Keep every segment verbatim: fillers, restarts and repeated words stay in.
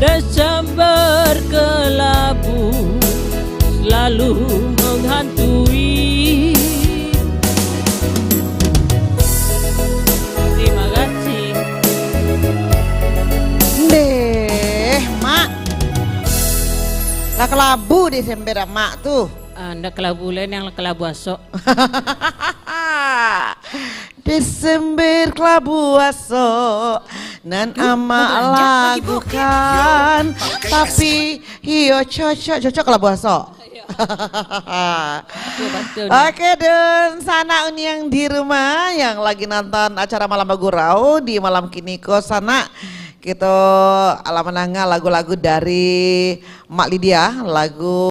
Desember kelabu selalu menghantui. Terima kasih. Deh, Mak. Lah kelabu Desember, Mak, tu. Ah, ndak kelabu lain, yang kelabu asok. Desember kelabu asok nan Amak lagukan. Tapi iyo cocok, cocok kelabu asok. Oke, dan sanak Uniang di rumah yang lagi nonton acara Malam Bagurau di malam kini ko, sanak, kito alah mandanga lagu-lagu dari Mak Lydia, lagu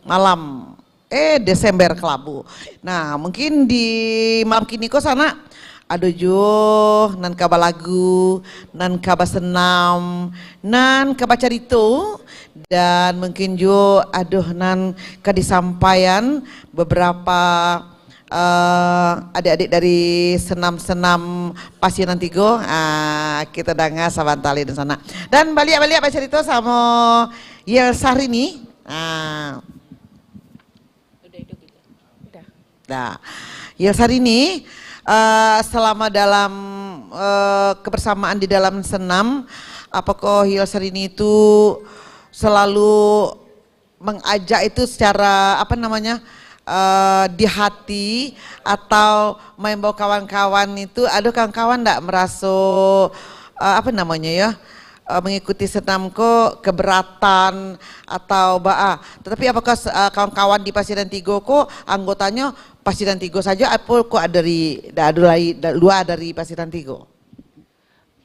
Malam eh Desember Kelabu. Nah, mungkin di malam kini ko sanak ado juo nan ka balagu, nan ka basenam, nan ka bacarito, dan mungkin juo ado nan ka disampaian beberapa uh, adik-adik dari senam-senam Pasinan Tigo. Uh, kita danga sabanta lai di sanak. Dan baliak-baliak bacarito samo Yel Sahrini. Uh, Dah. Yel Sahrini, uh, selama dalam uh, kebersamaan di dalam senam, apakah Yel Sahrini itu selalu mengajak itu secara apa namanya uh, di hati atau maimbau kawan-kawan itu, ada kawan-kawan ndak meraso uh, apa namanya ya uh, mengikuti senam ko keberatan atau baa. Tetapi apakah uh, kawan-kawan di Pasiran Tigo ko anggotanyo Pasiran Tigo sajo, apo ko ada dari da- ada lai da- luar dari Pasiran Tigo?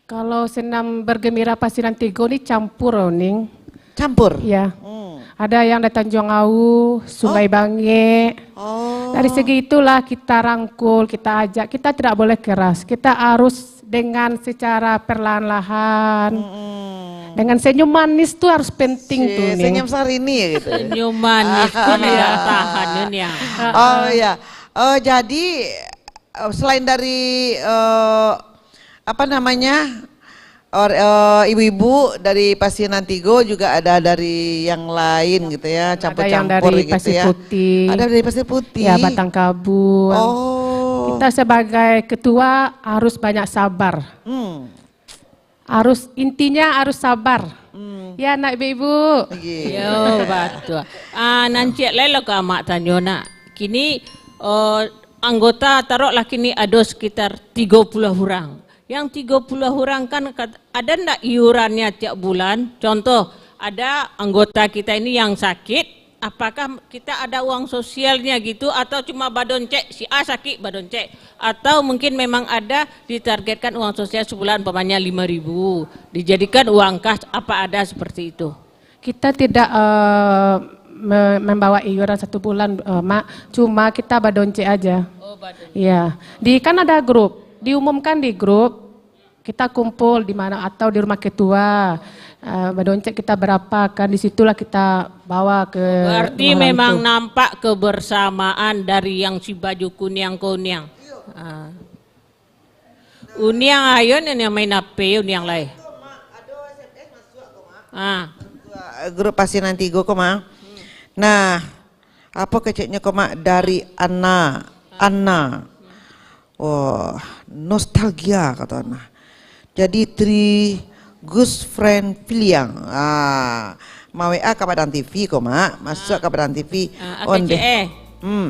Kalau senam bergembira Pasiran Tigo ni campur, Ning. Campur. Ya. Hmm. Ada yang dari Tanjung Awu, Sungai oh. Bangik. Oh. Dari segi itulah kita rangkul, kita ajak. Kita tidak boleh keras. Kita harus dengan secara perlahan-lahan. Hmm. Dengan senyum manis tu harus penting si, tu, Ning. Senyum Sahrini gitu. Senyum manis tu ya tahan ya. Oh ya. Oh jadi eh, selain dari uh, apa namanya or, uh, ibu-ibu dari Pasinan Tigo juga ada dari yang lain gitu ya, campur-campur gitu ya. Ada yang dari Pasir Putih. Ada dari Pasir Putih. Ya, Batang Kabun. Oh. Kita sebagai ketua harus banyak sabar. Hmm. Harus intinya harus sabar. Hmm. Ya nak ibu-ibu. Yeah. Yo betul. Ah nan ciek lai lo ka mak tanyo nak. Kini uh, anggota taroklah kini ado sekitar tigo puluh urang. Yang tigo puluh urang kan ada ndak iurannya tiap bulan? Contoh, ada anggota kita ini yang sakit, apakah kita ada uang sosialnya gitu atau cuma badoncek si A sakit badoncek atau mungkin memang ada ditargetkan uang sosial sebulan umpamanya lima ribu dijadikan uang kas apa ada seperti itu. Kita tidak uh, membawa iuran satu bulan uh, mak, cuma kita badoncek aja. Oh, badoncek. Ya. Di kan ada grup, diumumkan di grup kita kumpul di mana atau di rumah ketua uh, badoncek kita berapa kan di situlah kita bawa ke. Berarti memang itu. Nampak kebersamaan dari yang si baju kuniang kuniang. Uh. Uniang ayo ni yang main ape uniang lai. Ah. Grup Pasinan Tigo ko mah. Nah, apa keceknya ko mak dari Ana. Ana. Wah, nostalgia kata Ana. Jadi Tri Gus Friend Filiang. Ah, ma W A ka Padang T V ko mak. Masuk ka Padang T V. Ah, on deh. Hmm.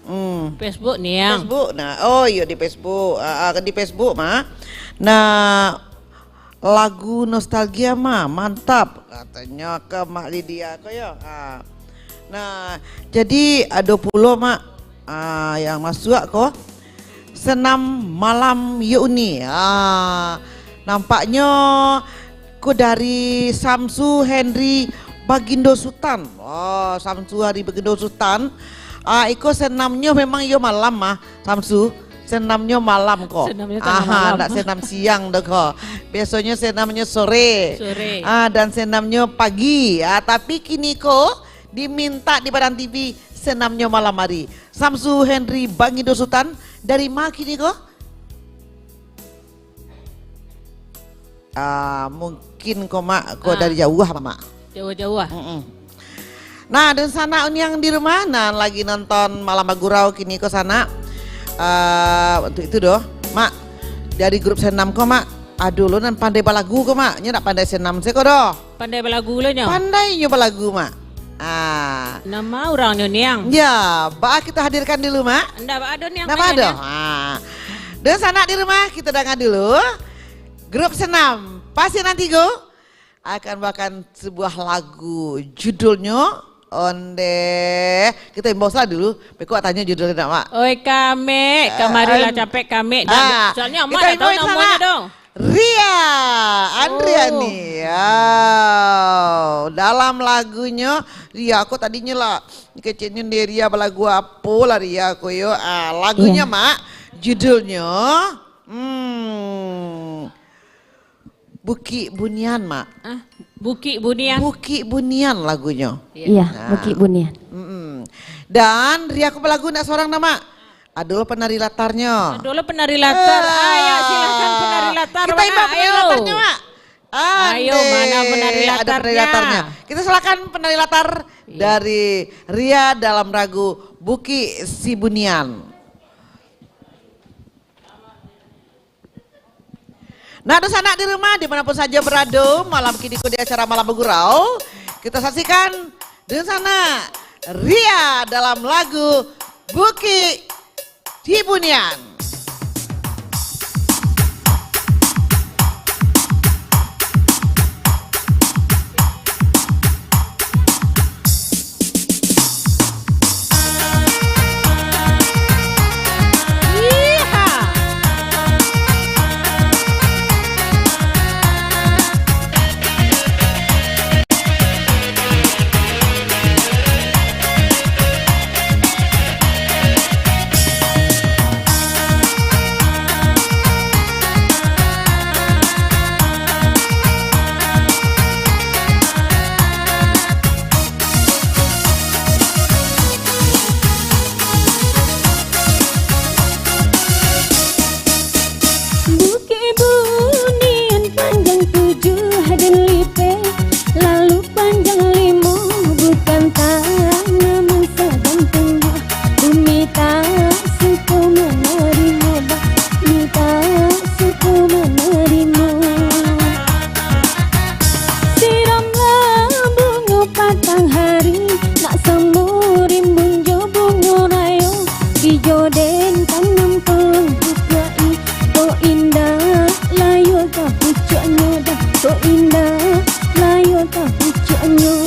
Hmm. Facebook ni yang. Facebook nah. Oh iyo di Facebook. Ah, ah, di Facebook mah. Nah lagu nostalgia mah mantap katanya ke Mak Lydia ko yo. Ah. Nah jadi ada pulo mak ah, yang masuk ko senam malam yo uni. Ah. Nampaknyo ko dari Samsu Henry Bagindo Sutan. Oh, Samsu Henry Bagindo Sutan. Ah, iko senamnyo memang iyo malam mah, Samsu. Senamnyo malam ko. Senamnyo tengah Aha, malam. Ndak senam siang doh ko. Biasonyo senamnyo sore. Sore. Ah, dan senamnyo pagi. Ah, tapi kini ko diminta di Padang T V senamnyo malam hari. Samsu Henry Bagindo Sutan dari ma kini ko? Ah, mungkin ko, Mak, ko Ah. dari jauah, Mak. Jauah-jauah. Mm-mm. Nah, dunsanak uniang di rumah, nan lagi nonton Malam Bagurau kini ko, sanak. Ah, untuk itu doh, Mak, dari grup senam ko, Mak, ado lo nan pandai balagu ko, Mak. Nyo ndak pandai senam se ko doh. Pandai balagu lo nyo. Pandai nyo balagu, Mak. Ah. Nama urang nyo, Niang? Ya, baa kita hadirkan dulu, Mak. Ndak baa doh, Niang, Ndak tanya, baa doh. Niang. Ah. Dunsanak di rumah, kita danga dulu. Grup senam, Pasinan Tigo akan bawakan sebuah lagu, judulnyo Onde. Kita imbau salah dulu, beko tanyo judulnyo ndak, Mak? Oi, Kamek, Ah, kamarilah an-, capek, Kamek. Dah, ah, soalnyo Amak kita dak tahu imbau namonyo salah. Dong. Ria Andriani. Oh. Yo, dalam lagunyo, Ria, ko tadinyo lah, keceknyo ni Ria balagu apo lah Ria ko yo. Ah, lagunyo, Iya. Mak, judulnyo, hmm, Bukik Bunian, Mak. Ah, Bukik Bunian. Bukik Bunian lagunyo. Iya. Iya, Nah. Bukik Bunian. Mm-mm. Dan Ria ko balagu ndak sorang dah, Mak. Ado lo penari latarnyo. Ado lo penari latar. Ah, ya, silakan penari latar, kita Mak. Imbau penari Ayo. Latarnyo, Mak. Ayo, Ande, mana penari ada penari latarnya? Latarnya. Kita silakan penari latar Iya. dari Ria dalam lagu Bukik Sibunian. Nah, dunsanak di rumah, di mana pun sajo barado, malam kini ko di acara Malam Bagurau, kita saksikan dunsanak Ria dalam lagu Bukik Sibunian. Bukik Bunian panjang tujuah den lipek, lalu panjang limo, bukan tanah mangsa dan tumbuah. Bumi tak suko manarimo, bah, bumi tak suko manarimo. Siramlah bungo patang hari, nak samo rimbun jo bungo rayo. Ijo den tanam pulang pucuak i, kok indak layua ka pucuaknyo dah, kok indak layua ka pucuaknyo.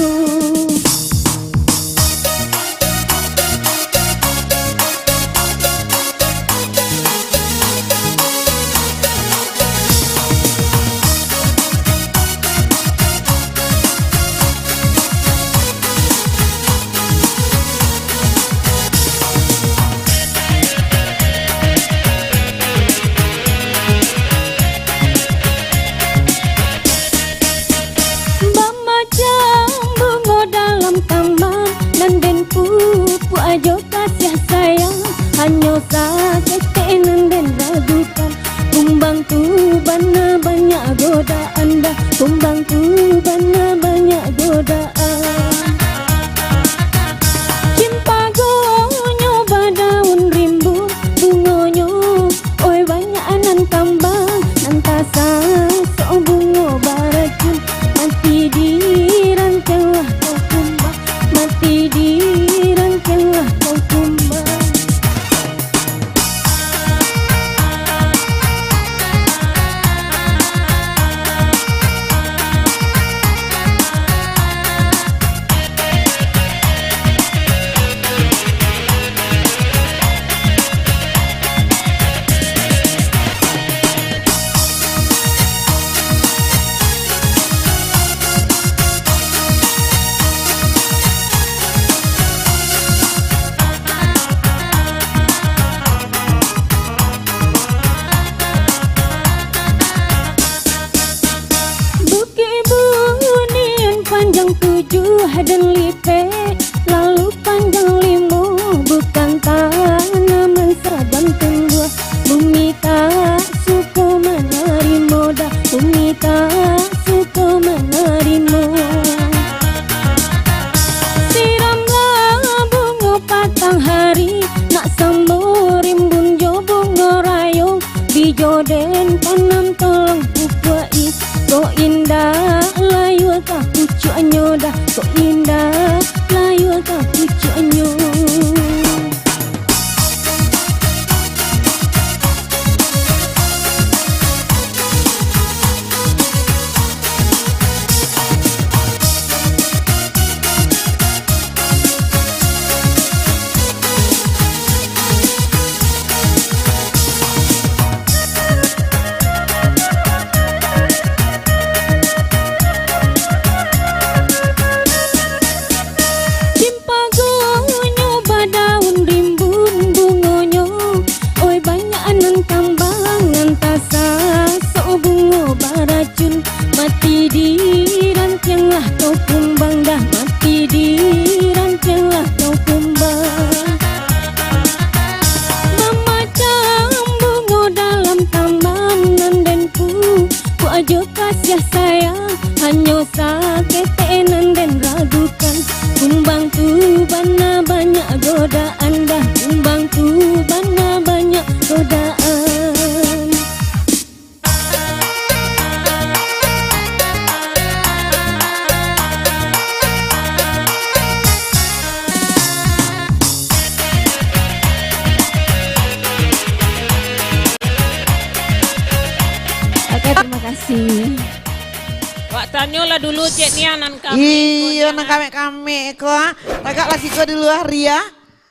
Bamacam bungo dalam taman, nan den pupuak jo kasih sayang, hanyo saketek nan den ragukan. Kumbang tu bana banyak godaan dah, kumbang tu bana banyak godaan. Cimpagonyo badaun rimbun, bungonyo, oi, banyak nan kambang, nan tasasok bungo baracun, mati di ranteng lah kau kumbang, mati di ranteng lah kau kumbang. Bukik Bunian panjang tujuah den lipek, lalu panjang limo, bukan tanah mangsa dan tumbuah. Bumi tak suko manarimo dah, bumi tak suko manarimo. Siramlah bungo patang hari, nak samo rimbun jo bungo rayo, bijo den tanam tolong pupuak-i. Kok indak layua ka pucuaknyo dah, kok indak layua ka pucuaknyo. Cimpagonyo badaun rimbun bungonyo, oi, banyak nan kambangan tasasok bungo baracun. Mati di rantiang lah kau kumbang dah, mati di rantiang lah kau kumbang. Mamacam bungo dalam taman nan den pu, ku ajo kasiah sayang, hanyo saketek nan den ragukan. Kumbang tu bana banyak godaan dah, kumbang tu bana banyak godaan. Oke, terima kasih. Wak tanyolah dulu, Cek Nia, nan kamek ko, Iyo, Nia. Nan kamek-kamek ko, ah. Tagaklah siko dulu, ah, Ria.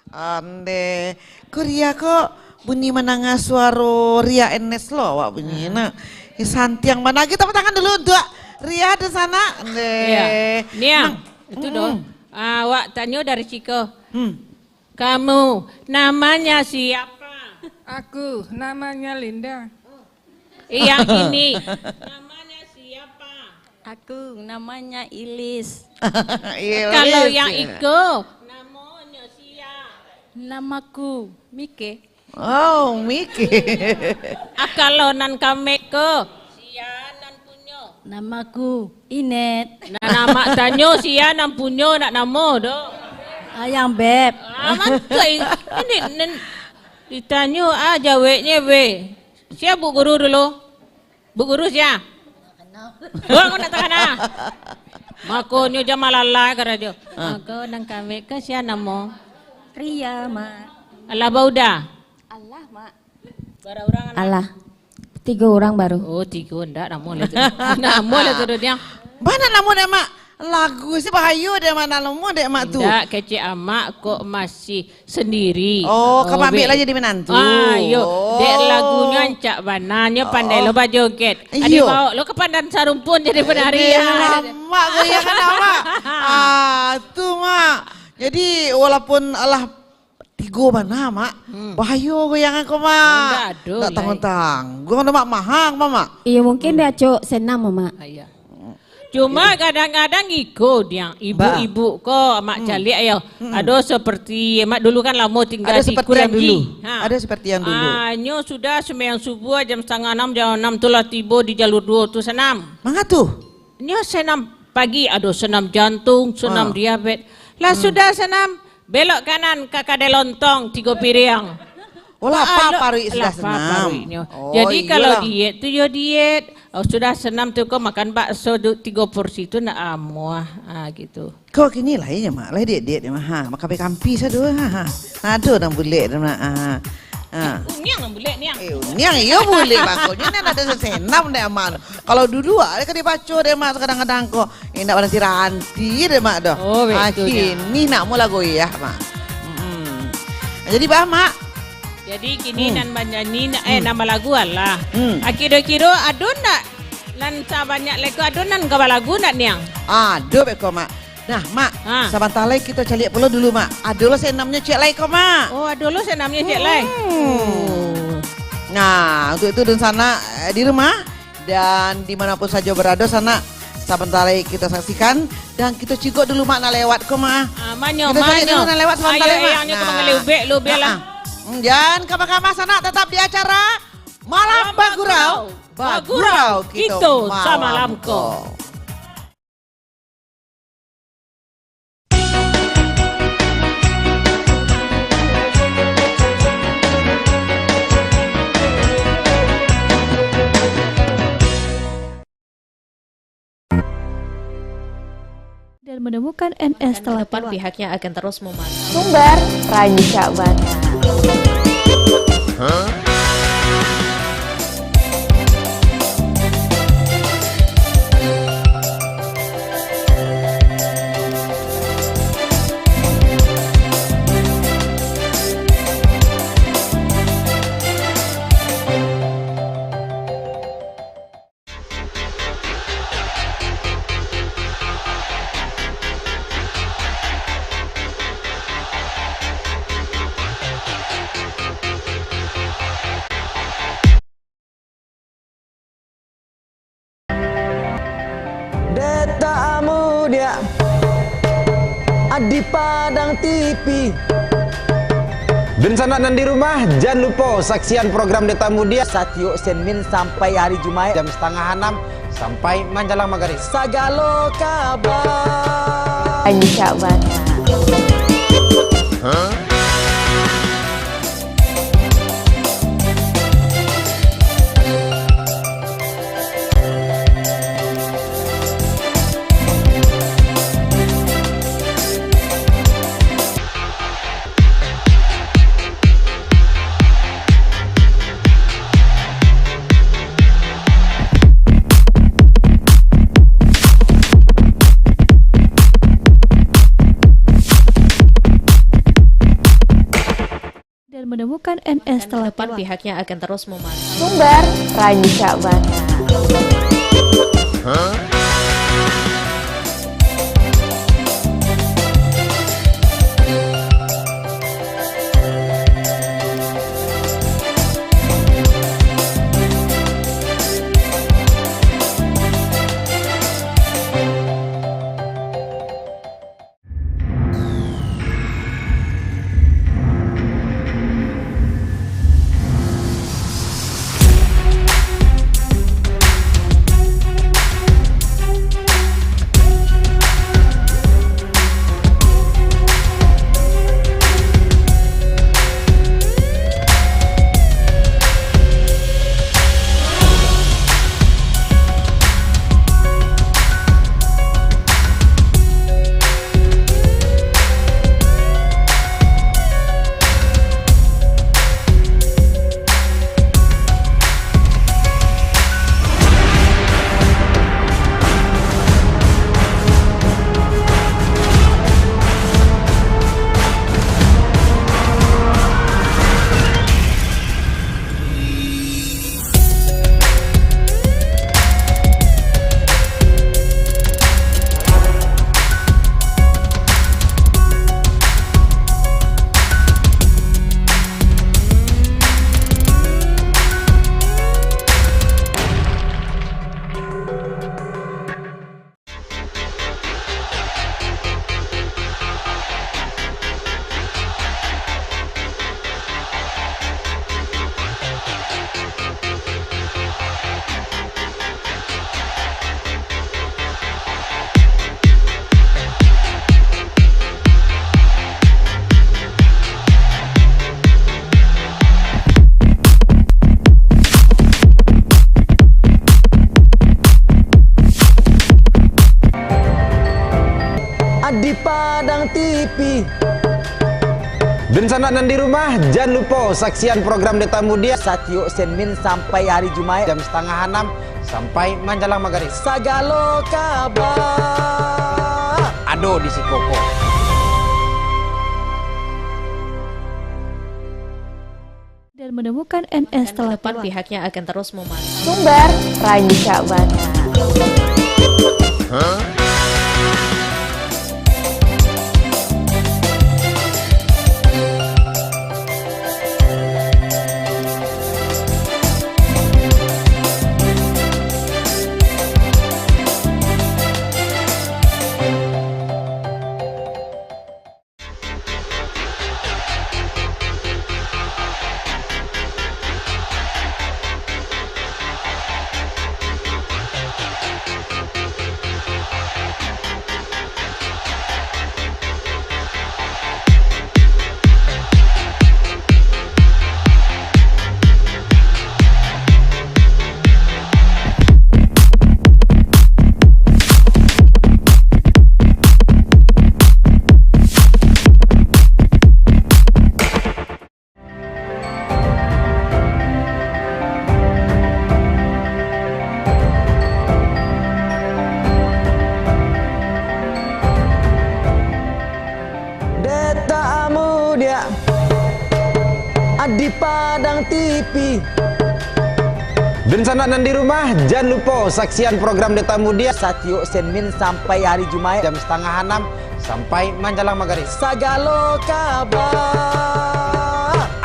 Ande, ko Ria ko bunyi mandanga suaro Ria Ernest lo awak bunyi, Hmm. nak. Eh, santiang bana. Kita tepuk tangan dulu untuk Ria di sana. Ande. Iya. Niang, Nang. itu doh. Mm-mm. Ah, awak tanyo dari siko. Hmm. Kamu, namanya siapa? Aku, namanya Linda. Yang ini, namanya siapa? Aku, namanya Ilis. Ilis, Kalau yang iya. iko, namonyo sia? Namaku Mike. Oh, Mike. Ah, kalau nan kamek ko, sia nan punyo? Namaku Inet. Nah, nak tanyo sia nan punyo, nak namo doh. Ayang Beb. Ah, mantuai. Ini nan ditanyo, ah, jaweknyo, be. Sia Bu Guru dulu? Bu Guru sia? Oh, aku nak takana. Makonyo jan malalai karajo. Ah. Mako nan kamek ko sia namo? Ria, Mak. Alah bauda? Alah, Mak. Bara urang anak? Alah. Tigo urang baru. Oh, tigo ndak, namo lah tu. Namo lah tu, Dodiang. Bana namo dek, Mak? Lagu si bahayo dek, Mak, nak namo dek, Mak, tu. Ndak, kecek amak kok masih sendiri. Oh, ka Oh, maambiak be- lah jadi minantu. Ah, iyo. Oh. Dek lagunyo rancak bana, nyo pandai Oh. lo bajoget. Iyo. Adi baok lo ka Pandan Sarumpun jadi penari, Dek, ya. Mak, goyangan awak. Ah, tu, Mak. Jadi, walaupun alah tigo bana, Mak. Hmm. Bahayo goyangan ko, Mak. Oh, ndak ado Ndak lai. tangguang-tangguang doh, Mak. Mahang, Mak. Iyo, mungkin Hmm. dia acok senam, Mak. Ah, iya. Cuma kadang-kadang iko, Diang, Ba. ibu-ibu ko, Mak Hmm. caliak yo. Hmm. Ado seperti, Mak dulu kan lamo tingga Ada di seperti yang Kuranji. dulu. Ha. Ada seperti yang dulu. Ah, nyo sudah sembahyang subuh jam setengah enam, jam enam tu lah tibo di jalur duo tu senam. Manga tu? Nyo senam pagi, ado senam jantung, senam Ah. diabet. Lah Hmm. sudah senam, belok kanan ka kadai lontong, tigo piriang. Oh, lapa Ah, lo-, paruik sudah lapa senam. paruiknyo. Oh, Jadi, kalau iyolah. diet tu yo diet. Oh, sudah senam tu ko makan bakso du-, tigo porsi tu ndak amuah. Ah, gitu. Ko kini lah inyo, Mak. Lah diet-diet, Mak. Ha, makan kampi sado. Ha, ha. Ado nan bulek tu, Mak. Ha. Ha. Uniang nan bulek, Niang. Eh, uniang iyo bulek, makonyo nan ado senam dek, Mak. Kalau dulu, ah, ka dibaco dek, Mak, kadang-kadang ko. Indak baranti-ranti dek, Mak, doh. Oh, Ah, betul, Niang. kini nak mula goyah, Mak. Mm-mm. Jadi, bah, Mak. Jadi, kini Hmm. nan banyanyi, na-, eh, Hmm. nan balagu alah. Hmm. Ah, kiro-kiro ado ndak nan sabanyak lai ko, ado nan ka balagu ndak, Niang? Ado beko, Mak. Nah, Mak, Ha. sabanta lai kito caliak pulo dulu, Mak. Ado lo senamnyo ciek lai ko, Mak. Oh, ado lo senamnyo ciek lai. Hmm. Oh. Nah, untuk itu dunsanak, eh, di rumah dan di mana pun sajo berado, sanak, sabanta lai kito saksikan dan kito cigok dulu, Mak, nak lewat ko, Mak. Ah, manyo, Kito caliak manyo. dulu nak lewat sabanta Ayo, lai, Mak. Eyang, nyo ka Nah. mangalih ubek, lo ubek lah. Ah, ah. Hmm, jan kama-kama, sanak, tetap di acara Malam Malam Bagurau. Bagurau. Bagurau kito samalam ko. Dan menemukan N S telah keluar. Pihaknya akan terus memantau. Sumber, rancak bana. Detak Mudiak di Padang T V. Dunsanak nan di rumah, jan lupo saksian program Detak Mudiak satiok Senin sampai ari Jumaik jam satangah anam sampai manjalang magarib. Sagalo kaba. Rancak bana. Dan menemukan N S telah keluar. Pihaknya akan terus memantau. Sumber, rancak bana. Di Padang T V. Dunsanak nan di rumah, jan lupo saksian program Detak Mudiak satiok Senin sampai ari Jumaik jam satangah anam sampai manjalang magarib. Sagalo kaba. Ado di siko ko. Dan menemukan N S telah keluar. Pihaknya akan terus memantau. Sumber, rancak bana. T V. Dunsanak nan di rumah, jan lupo saksian program Detamu Dia satiok Senin sampai hari Jumaik jam satangah anam sampai manjalang magarib. Sagalo kaba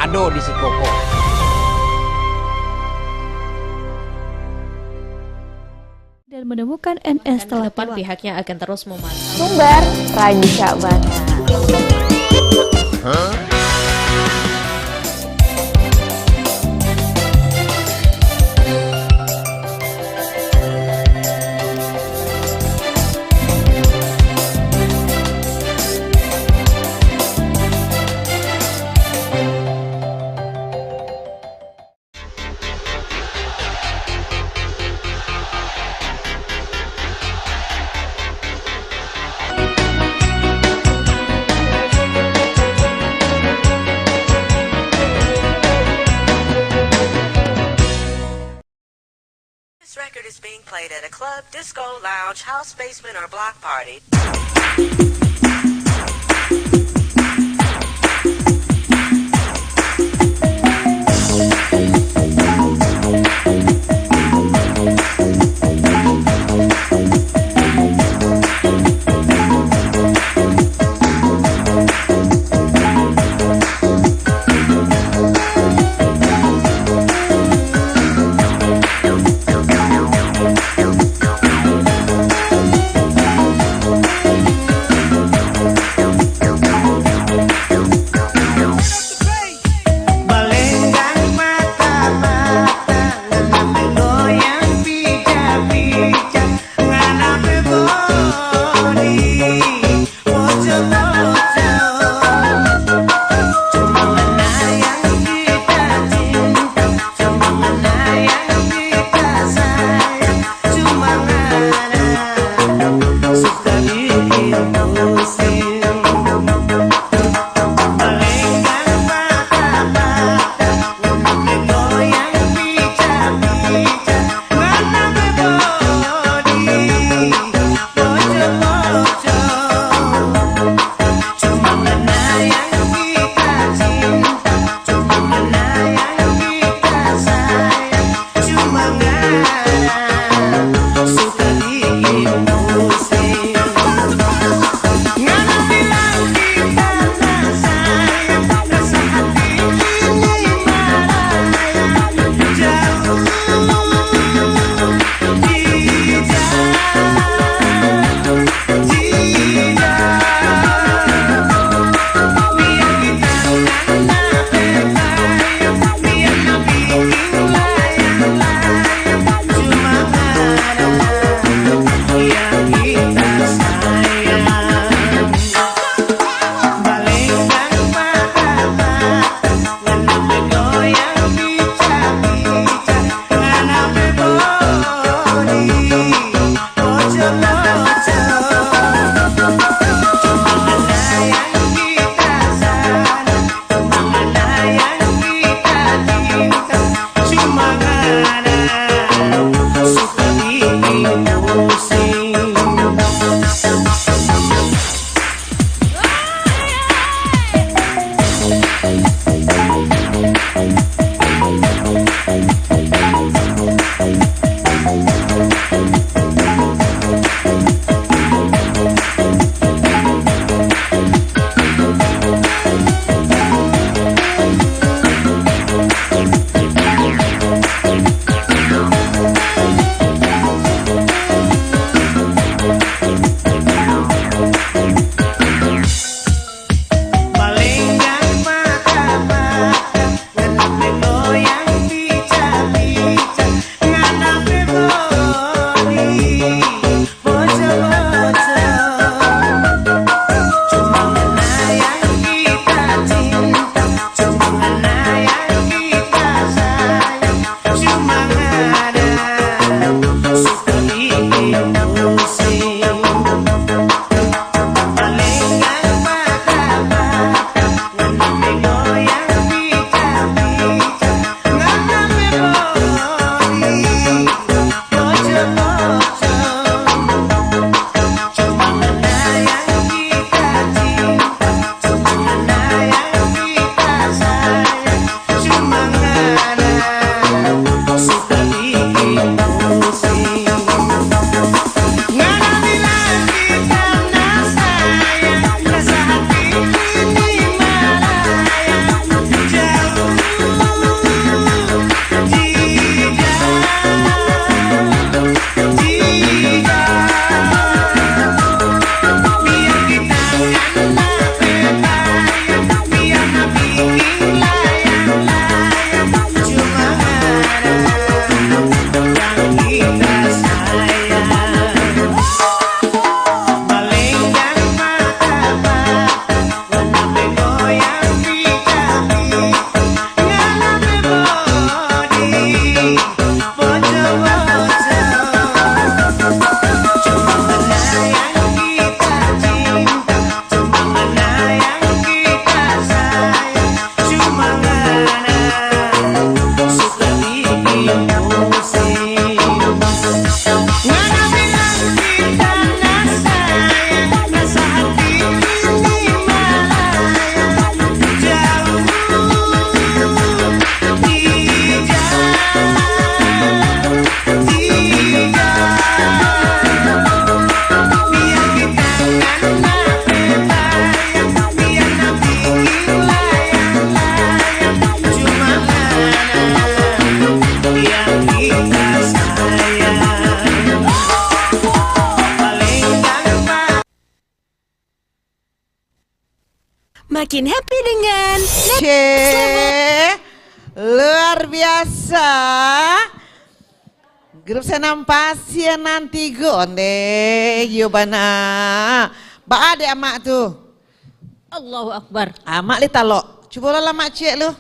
ado di siko ko. Dan menemukan N S telah depan, pihaknya akan terus memantau. Sumber rancak bana. This record is being played at a club, disco, lounge, house, basement, or block party. Makin happy dengan Cek, luar biasa. Grup senam Pasianan tigo, ondeh, yo bana. Baa dek amak tu? Allahu Akbar. Amak lai talok. Cubolah lah, Mak, ciek lu.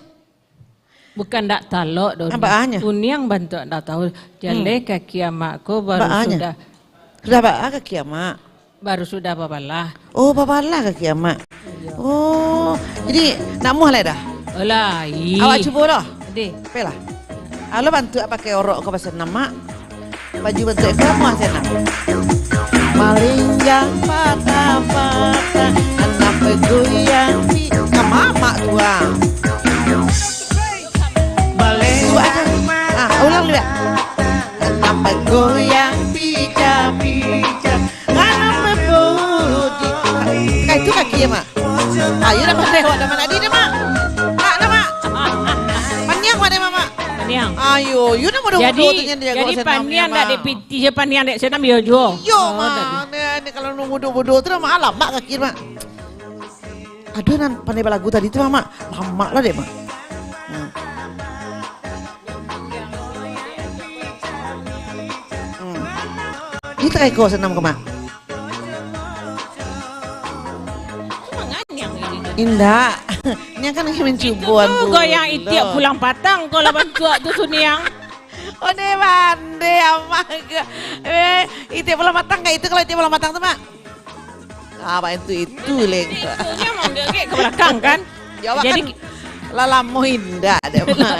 Bukan ndak talok doh. Ah, baanyo? Uniang bantuak ndak tahu. Jaleh kaki amak ko baru sudah. Sudah baa kaki amak? Baru sudah babalah. Oh, babalah kaki amak. Iyo. Oh, jadi nak muah lai dah? Alah, ih. Awak cubo doh? Deh. Apolah. Alo bantuak pakai orok ko pasenam, Mak. Baju bantuak ko muah senam. Malinggang patah-patah, anak bagoyang di, ka mamak tu, ah. Buat aja. Ah, ulang dulu, ya. Anak bagoyang pijak-pijak, anak babudi. Ka itu kaki, ya, Mak? Ayo dah pandai awak dah, Mak. Nak di dah, Mak. Nak dah, Mak. Paniang awak dah, Mak. Paniang. Ayo, yo nak bodoh-bodoh tu nyan dijago senam. Jadi, paniang dak dek pitih, paniang dek senam, yo juo. Yo, Mak. Ni, ni kalau nunggu bodoh-bodoh tu dah, Mak, lamak kaki, Mak. Aduh, nan pandai balagu tadi tu, Mak. Lamak lah dek, Mak. Hmm. Hmm. Ni takai ko senam ko, Mak. Indak. Ni kan lagi mancubo. Itu tu goyang itiak pulang patang ko lah bantuak tu, Suniang. Ondeh, pandai amak ko. Eh, itiak pulang patang ka itu, kalau itiak pulang patang tu, Mak? Ah, bak itu, itu leng. Itunya mau agak ke belakang, kan? Yo, awak jadi kan lah lamo indak dek, Mak.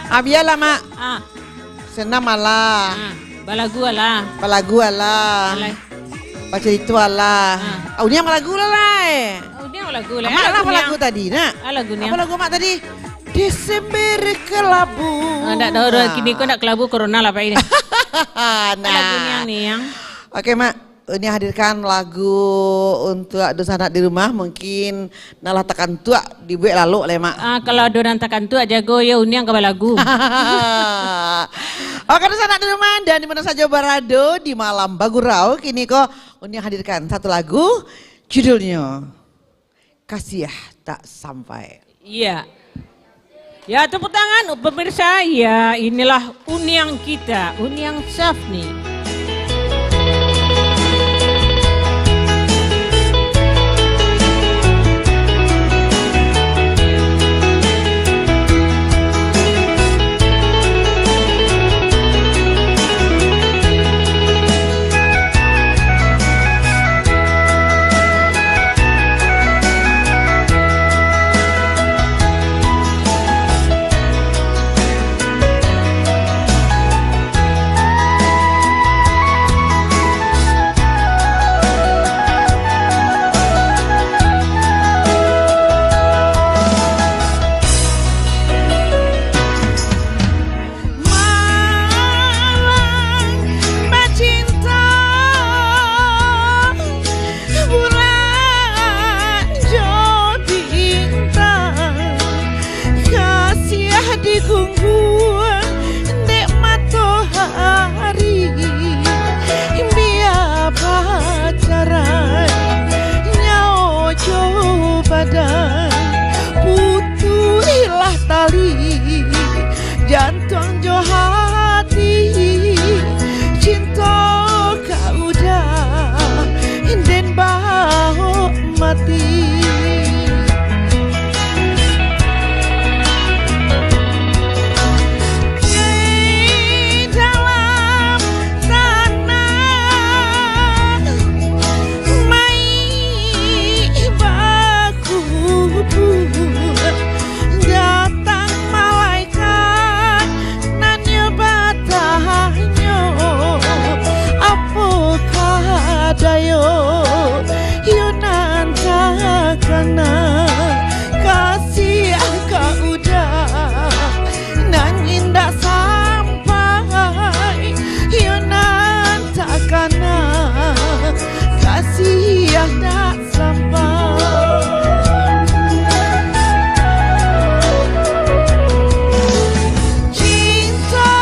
Ah, bialah, Mak. Ah. Senam alah. Ah, balagu alah. Balagu alah. Alah. Bacarito alah. Ah. Ah, Uniang balagu lah, lai. Ah, Uniang balagu lah. Amak lah balagu tadi, nak. Ah, lagu Niang. Apa lagu Mak tadi? Desember Kelabu. Ah, ndak tahu dah, kini ko ndak kelabu, corona lah, Pak, ini. Nah. Lagu Niang, Niang. Oke, Mak. Uniang hadirkan lagu untuak dunsanak di rumah, mungkin nan lah takantuak dibuek lalok lai, Mak. Ah, kalau ado nan takantuak, jago yo, Uniang ka balagu. Oke, dunsanak di rumah, dan di mana sajo barado, di malam bagurau, kini ko Uniang hadirkan satu lagu, judulnyo Kasiah Tak Sampai. Iya. Ya, tepuk tangan, pemirsa. Ya, inilah Uniang kita, Uniang Safni. Malang bacinta, bulan jo bintang, kasiah digungguang dek matoari. Bia pacaran nyawa jo badan, putuihlah tali jantuang jo hati, cinto ka udah den baok mati. Di dalam tanah mai bakubur, datang malaikat nan nyo batanyo, apokoh dayo yo nan takana, kasiah ka udah nan indak sampai, yo nan takana, kasiah nak sampai. Cinta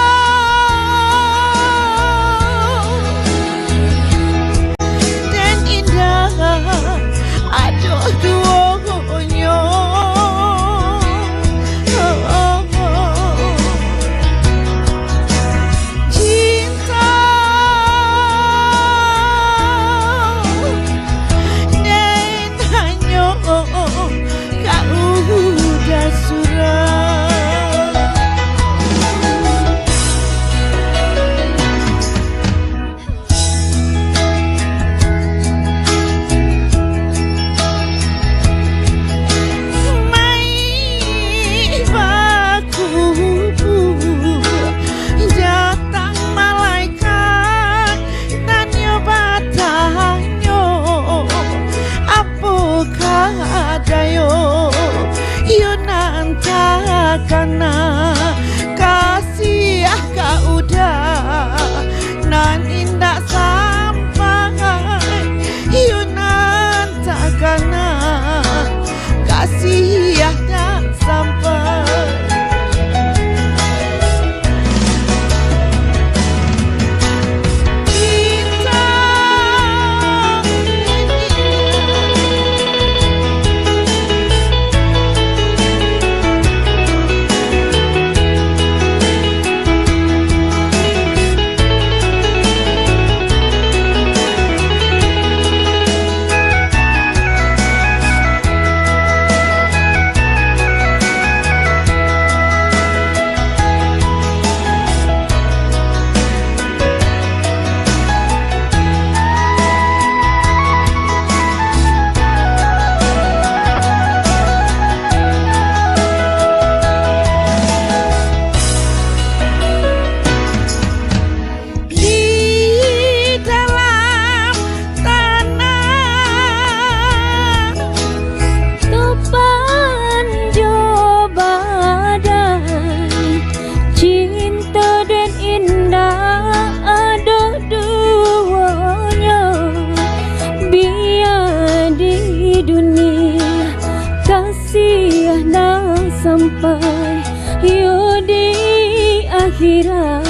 Sira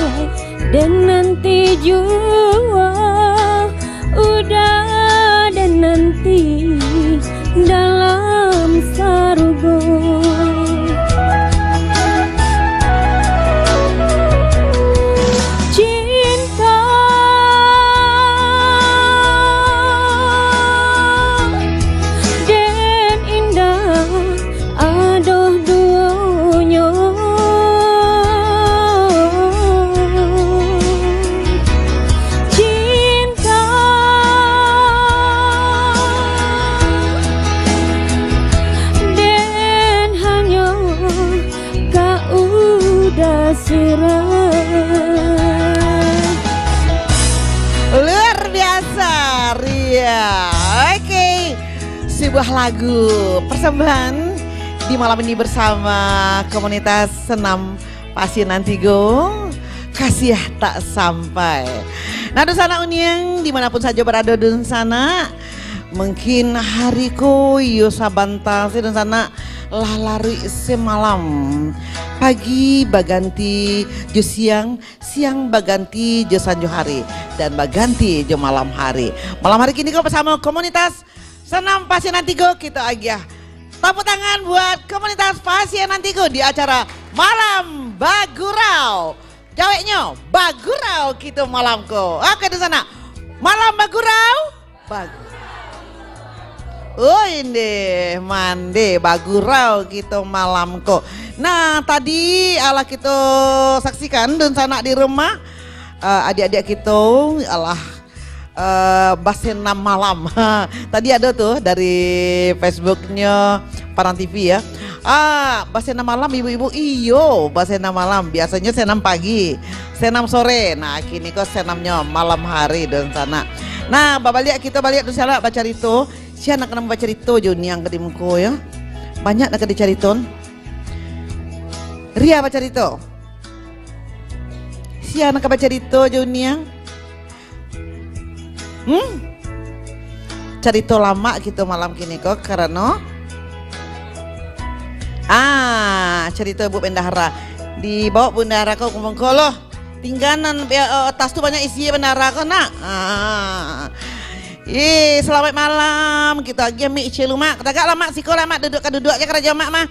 den nanti jua, udah den nanti dalam sarugo. Cinta den indah adoh duonyo. Cinta den hanyo ka udah surah. Luar biasa, Ria. Oke. Sebuah lagu persembahan di malam ini bersama komunitas senam Pasinan Tigo, Kasiah Tak Sampai. Nah, dunsanak Uniang, dimanapun sajo barado dunsanak, mungkin hari ko iyo sabanta se dunsanak lah laruik samalam. Pagi baganti jo siang, siang baganti jo sanjo hari, dan baganti jo malam hari. Malam hari kini ko basamo komunitas Senam Pasinan Tigo, kito agiah tepuk tangan buat komunitas Pasinan Tigo di acara Malam Bagurau. Jaweknyo, bagurau kito malam ko. Oke, dunsanak. Malam bagurau. Bag-, oh, indeh, mandeh, bagurau kito malam ko. Nah, tadi alah kito saksikan, dunsanak di rumah, eh, adiak-adiak kito alah eh, basenam malam. Tadi ado tu dari Facebooknyo Parang T V ya. Ah, basenam malam ibu-ibu. Iyo, basenam malam. Biasonyo senam pagi, senam sore. Nah, kini ko senamnyo malam hari, dunsanak. Nah, babaliak kito baliak dunsanak bacarito. Sia nan ka bacarito jo Niang ka di muko yo. Banyak nan ka dicarito. Ria bacarito. Sia nan ka bacarito jo Niang? Hmm? Carito lamak kito malam kini ko, karano, ah, carito Ibu Bendahara. Dibaok Bendahara ko ka muko lo. Tingganan, eh, tas tu banyak isi Bendahara ko, nak. Ah. Eh, selamat malam. Kito agiah mik Ice lu, Mak. Tagak lah, Mak. Siko lah, Mak. Duduak ka duduak se karajo Mak mah.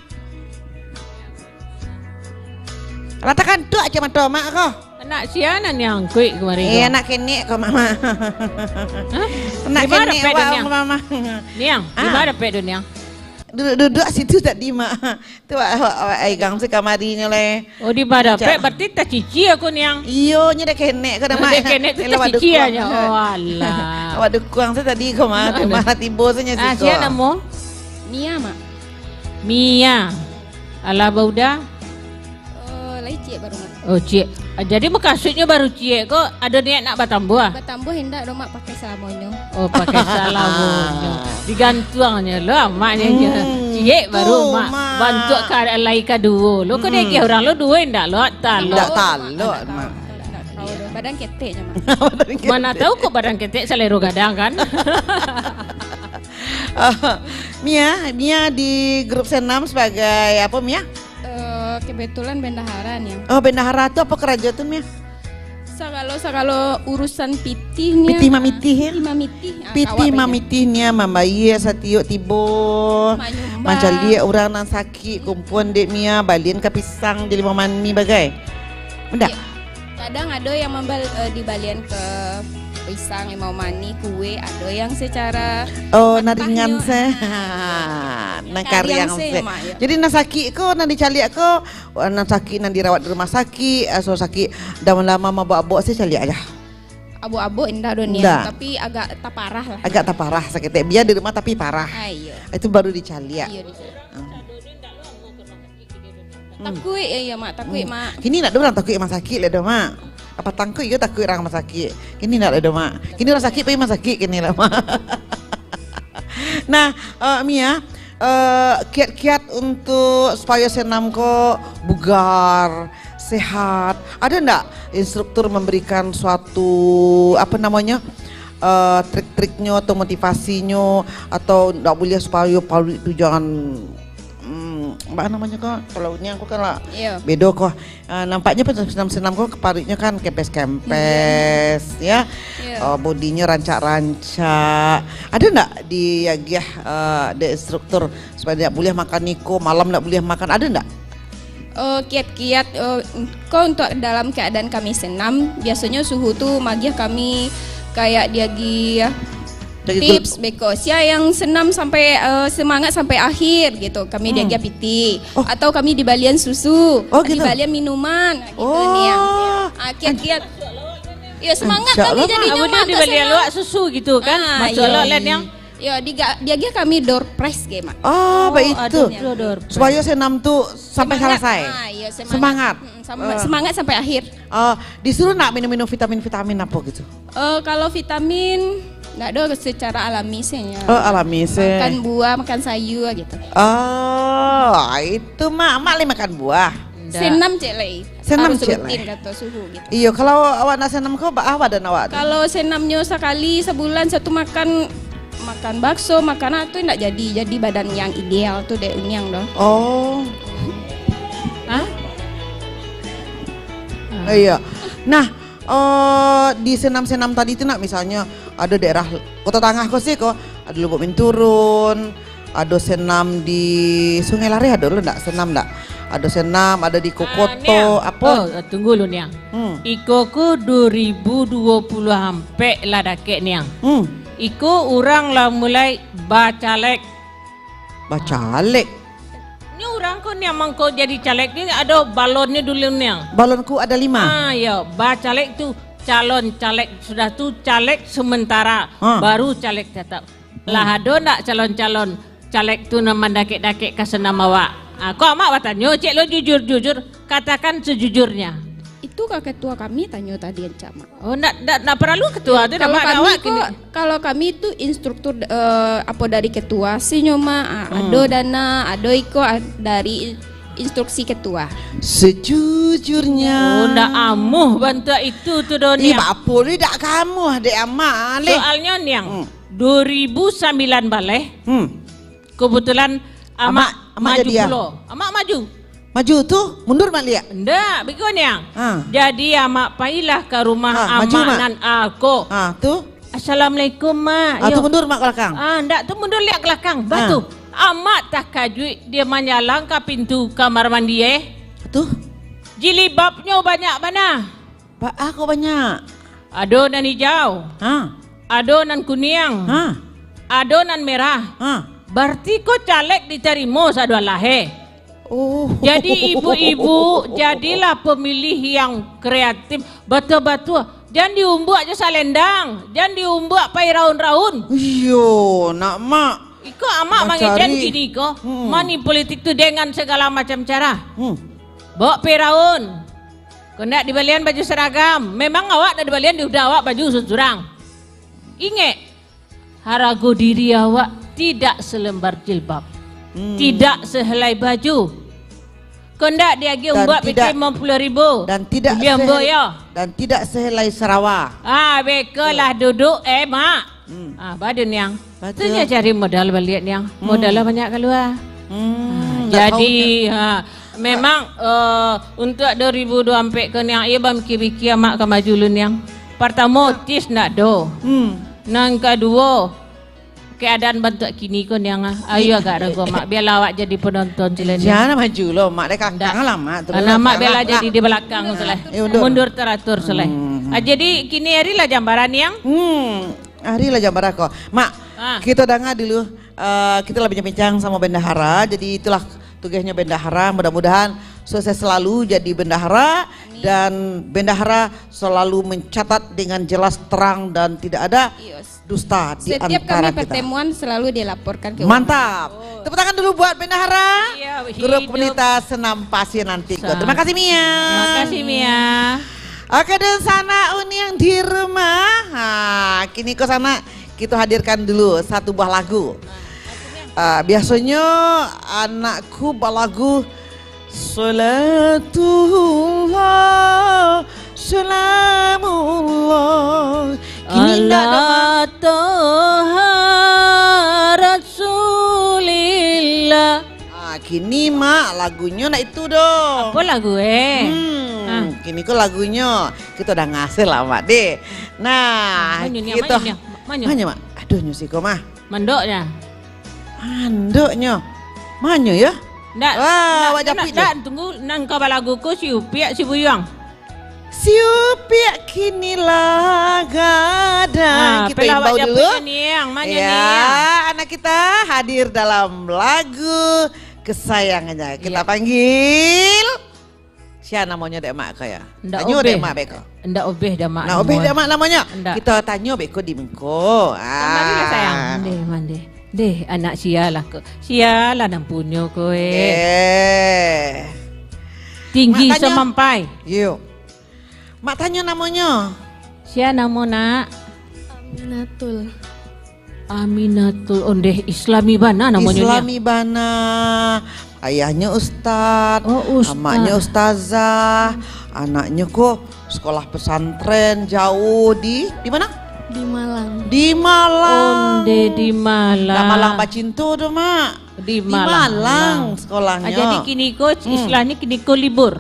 Lah takantuak aja mato Mak ko. Anak sia nan nyangkuik kamari ko? Eh, anak kenek ko, Mak, Mak. Hah? Anak kenek awak, Mak, Mak. Niang, di ma dapek tu, Niang? Duduk-duduk situ tadi, Mak. Tu awak, awak, awak aigang se kamarinyo lai. Oh, di ma dapek, berarti tacicia ko, Niang. Iyo, nyo dah kenek ko dah, Mak. Dah kenek tu tacicia nyo. Oh, alah. Awak dukuang se tadi ko, Mak. Tu malah tibo se nyo siko. Ah, sia namo? Nia, Mak. Mia. Alah bauda? Oh, lai ciek baru, Mak. Oh, ciek. Ah, jadi mukasuiknyo baru ciek ko, ado niat nak batambuah? Batambuah indak doh, Mak, pakai salamonyo. Oh, pakai salamonyo. Digantuangnyo lo, Mak, nyo. Hmm, ciek baru, Mak. Bantuak ka lai kaduo lo. Ko diagiah urang lo duo indak lo, talok. Indak talok, Mak. Indak tau doh. Badan keteknyo, Mak. Mana tau ko badan ketek salero gadang kan? Mia, Mia di grup senam sebagai apo, Mia? Eh, kebetulan bendahara, Niang. Oh, bendahara tu apo karajo tu, Mia? Sagalo-sagalo urusan pitih, Niang. Pitih mamitih, ya? Pitih mamitih. Ah, pitih mamitih, Niang, mambayia satiok tibo. Manyumbang. Mancaliak urang nan sakik, kumpuan dek Mia, balian ka pisang di Limau Mani bagai. Indak? Ya. Kadang ado yang mambal-, eh, dibalian ke pisang, Limau Mani, kue, ado yang secara Oh, nan ringan se. Nan kariang se, Mak, ya. Jadi nan sakik ko, nan dicaliak ko, nan sakik nan dirawat di rumah sakik, atau sakik dalam lama mabok-abok se caliak aja. Abok-abok indak doh, Niang, tapi agak taparah lah. Agak taparah saketek, bia di rumah tapi parah. Ah, iyo. Itu baru dicaliak. Iyo, dicaliak. Hmm. Takuik, ya, iya, Mak. Takuik, Mak. Kini ndak ado urang takuik rumah sakik lai doh, Mak. Apo tangkuik juo takuik urang rumah sakik. Kini ndak ado doh, Mak. Kini urang sakik pai rumah sakik kini lah, Mak. Nah, eh, Mia, eh, kiat-kiat untuk supayo senam ko bugar, sehat. Ada ndak instruktur memberikan suatu, apa namanya, eh, trik-triknyo atau motivasinyo, atau ndak buliah supayo paruik tu jangan mm, Baa namonyo ko, kalau niang ko kan lah Iyo. bedo ko. Ah, nampaknyo pun senam-senam ko kaparuiknyo kan kempes-kempes, ya. Iyo. Oh, bodinyo rancak-rancak. Ado ndak diagiah, eh, dek instruktur supaya ndak buliah makan iko, malam ndak buliah makan, ado ndak? Oh, kiat-kiat, oh, ko untuk dalam keadaan kami senam, biasonyo suhu tu magiah kami kayak diagiah Jadi tu tips beko. Sia yang senam sampai, eh, semangat sampai akhir gitu, kami Hmm. diagiah pitih. Oh. Atau kami dibalian susu, Oh, gitu. dibalian minuman, gitu, Oh. Niang. Ah, kiat-kiat. Yo, semangat Insya kami Allah, jadi Mak. Awak nyoman dia tak dibalian senam. luak susu gitu kan? Ah, Masya Allah, iya. Niang. Yo, diga-, diagiah kami door prize ge, Mak. Oh, Oh, baik ada tu. Niang. Door prize. Supaya senam tu sampai Semangat. selesai. Ah, iya, semangat. Semangat. Mm, sama-, Ah. semangat sampai akhir. Ah, disuruh nak minum-minum vitamin-vitamin apa gitu? Eh, kalau vitamin, ndak ado, secara alami saja. Oh, alami se. Makan buah, makan sayur gitu. Oh, itu mak, mak lai makan buah. Ndak. Senam cek lai. Senam Harus cek rutin lai. Kato suhu gitu. Iyo, kalau awak nak senam ko, baa badan awak tu? Kalau senamnyo sakali sabulan satu makan, makan bakso, makan apa tu ndak jadi, jadi badan yang ideal tu dek Uniang doh. Oh. Hah? Iyo. Nah, eh, di senam-senam tadi tu nak, misalnyo ado daerah Kota Tangah ko sih ko, ado Lubuk Minturun, ado senam di Sungai Lareh, ado lo ndak senam ndak? Ado senam, ado di Ah, Kokoto, Niang. apo? Oh, tunggu lu, Niang. Hmm. Iko ko dua ribu dua puluh ampek lah dakek, Niang. Hmm. Iko urang lah mulai bacalek. Bacalek? Ni urang ko niang mangko jadi caleg ni ado balonnyo dulu niang. Balonku ada lima. Ah, iyo, bacaleg tu calon caleg, sudah tu caleg sementara, Ha. baru caleg tetap. Hmm. Lah ado ndak calon-calon caleg tu nan mandakek-dakek ka senam awak? Ah, ko amak batanyo, cek lo jujur-jujur, katakan sejujurnya. Itu ka ketua kami tanyo tadi, ancak mak. Oh, ndak, ndak, ndak paralu ketua tu, Kalau ndak kami awak ko, kini. Kalau kami tu instruktur, eh, apo dari ketua, sinyo mah, ah, Hmm. ado dana, ado iko, ah, dari instruksi ketua. Sejujurnya. Oh, ndak amuh bantuak itu tu doh, Ih, niang. Baapo ni ndak kamuh, dek amak, leh. Soalnyo, niang, Hmm. dua ribu sambilan baleh, Hmm. kebetulan amak Amak, amak maju jadi, ah? pulo. Amak maju. Maju tu, mundur mak liak? Ndak, biko niang. Ah. Jadi amak pailah ka rumah Ah, maju, amak Mak. nan ako. Ah, tu? Assalamualaikum, Mak. Ah, tu Yo. mundur mak ke belakang. Ah, ndak tu mundur liak ke belakang. Ah. Batu. Amak takajuik dia manyalang ka pintu kamar mandi, eh. Tu? Jilibabnyo banyak bana. Baa kok banyak? Ado nan ijau. Ha. Ado nan kuniang. Ha. Ado nan merah. Ha. Barti ko caleg ditarimo sadoalahe. Oh. Jadi ibu-ibu, jadilah pemilih yang kreatif, batua-batua. Jan diumbuak jo salendang, jan diumbuak pai raun-raun. Iyo, nak mak. Iko amak Mancari. mangijan kini ko, Hmm. money politik tu dengan segala macam cara. Hmm. Bawa pai raun. Kok ndak dibalian baju seragam, memang awak ndak dibalian, di udah awak baju surang-surang. Ingek, harago diri awak tidak selembar jilbab, Hmm. tidak sehelai baju. Kok ndak diagiah Dan umbuak tidak, pitih limo puluah ribu. dan tidak Beli ambo sehel-, yo. dan tidak sehelai sarawa. Ah, beko lah duduk, eh, mak. Hmm. Ah, badu niang. Batua. Tu nyo cari modal baliak niang. Hmm. Modal lah banyak kalua. Hmm, Ah, ndak jadi, tahu nyo. ha, memang, eh, untuak dua ribu dua ampek ko niang, iyo bamikir-mikir amak ka maju lu niang. Partamo, tis ndak do. Hmm. Nan kaduo, keadaan bantuak kini ko niang ah. Ayo agak ragu amak, biarlah awak jadi penonton sila niang. Jangan maju lo, mak dek kakang Ndak. lah, mak. Terus Anak mak lah, biarlah lah. jadi di belakang sila. Eh, mundur. Mundur teratur sila. Hmm. Ah, jadi kini hari lah jambaran niang. Hmm. Ari lah jambarah ko. Mak, Ah. kita danga dulu, eh, kita lah bincang-bincang sama bendahara. Jadi itulah tugasnyo bendahara. Mudah-mudahan sukses selalu jadi bendahara Amin. dan bendahara selalu mencatat dengan jelas, terang dan tidak ada Yes. dusta di Setiap antara kami kita. pertemuan selalu dilaporkan ke Mantap. Umum. Tepuk tangan dulu buat bendahara. Iya, Grup hidup. Penita Senam Pasir nanti ko. Sa- Terima kasih Mia. Terima kasih Mia. Oke, dan sanak Uniang di rumah. Ha, kini ko sanak, kita hadirkan dulu satu buah lagu. Ah, biasonyo anakku balagu Salatullah, salamullah. Kini ndak ada, Mak. Ala Toha Rasulillah. Ah, Kini, Mak, lagunyo ndak itu doh. Apo lagu, eh? Hmm, Ah. kini ko lagunyo. Kito danga se lah, Mak, deh. Nah, Manyo ni, kito manyo ni, manyo. Manyo, Mak? Aduh, nyo siko mah. Mandoknyo. Mandoknyo. Manyo, yo? Ndak, Wah, ndak, awak ndak, japuik ndak, je. Tunggu, nan ka balagu ko si Upiak, si Buyuang. Si Upiak kini lah gadang. Ah, Kita pelah awak imbau dulu. japuik ni, yang manyo Ya, ni, yang? anak kita hadir dalam lagu kesayangannya. Kita Iya. panggil. Sia namonyo dek mak ko ya? Ndak Tanyo obeh. dek mak beko. Ndak obeh dek mak Ndak obeh namo. dek mak namonyo. Ndak. Kita tanyo beko di muko. Kembalilah, Ah. sayang. Mandeh, mandeh. Deh, anak sia lah ko. Sia lah nan punyo ko, eh. Eh. Tinggi Mak tanyo. samampai. Yo. Mak tanyo namonyo. Sia namo, Nak? Aminatul. Aminatul. Ondeh Islami bana namonyo, Nia. Islami bana. Ayahnyo ustad, Oh, ustad. amaknyo ustazah, anaknyo ko sekolah pesantren jauh di, di mana? Di Malang. Di Malang. Ondeh di Malang. Nah, Malang bacinto tu, Mak. Di Di Malang, Malang Malang. sekolahnyo. Ah, jadi kini ko, Hmm. istilahnya kini ko libur.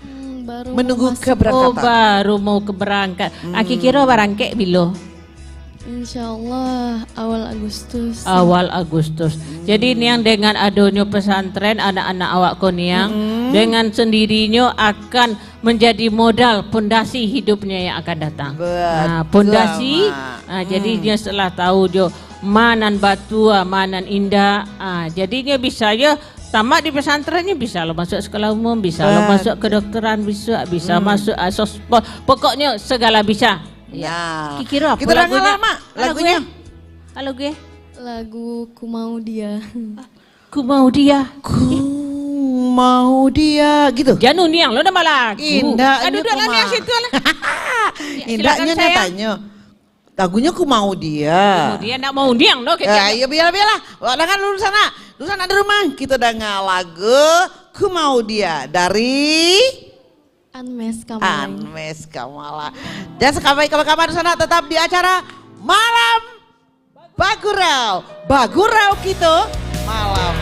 Hmm, baru Menunggu masuk. keberangkatan. Oh, baru mau keberangkat. Ah, Hmm. kira-kira barangkek bilo? Insya Allah awal Agustus. Awal Agustus. Hmm. Jadi, Niang, dengan adonyo pesantren, anak-anak awak ko, Niang, Hmm. dengan sendirinyo akan menjadi modal pondasi hidupnya yang akan datang. Betul, Ah, pondasi, Mak. ah, jadi Hmm. nyo setelah tahu jo ma nan batua, ma nan indak. Ah, jadi nyo bisa yo tamat di pesantren, nyo bisa lo masuk sekolah umum, bisa lo Betul. masuk kedokteran, bisa, bisa Hmm. masuk, ah, sospol. Pokoknyo segala bisa. Ya. Nah. Kikira apa Kita lagunyo? dengar lah, Mak, Apa lagu, lagunyo. eh? Apa lagu, eh? Lagu Ku Mau Dia. Ku Mau Dia. Ku Mau Dia, gitu. Janu Niang lo nama lagu. Indak, Ah, nyo duduk lah Niang Kuma. situ lah. Ya, Indak, silakan, nyo sayang. nyatanyo. Lagunyo Ku Mau Dia. Ku Mau Dia, ndak mau Niang lo, kecek. Ya, iya, biarlah, biarlah. Awak dengar dulu sana. Dulu sana di rumah, kita dengar lagu Ku Mau Dia dari Unmesh Kamala. Unmesh Kamala. Dan sekali kawan-kawan di sana tetap di acara Malam Bagurau. Bagurau kito malam.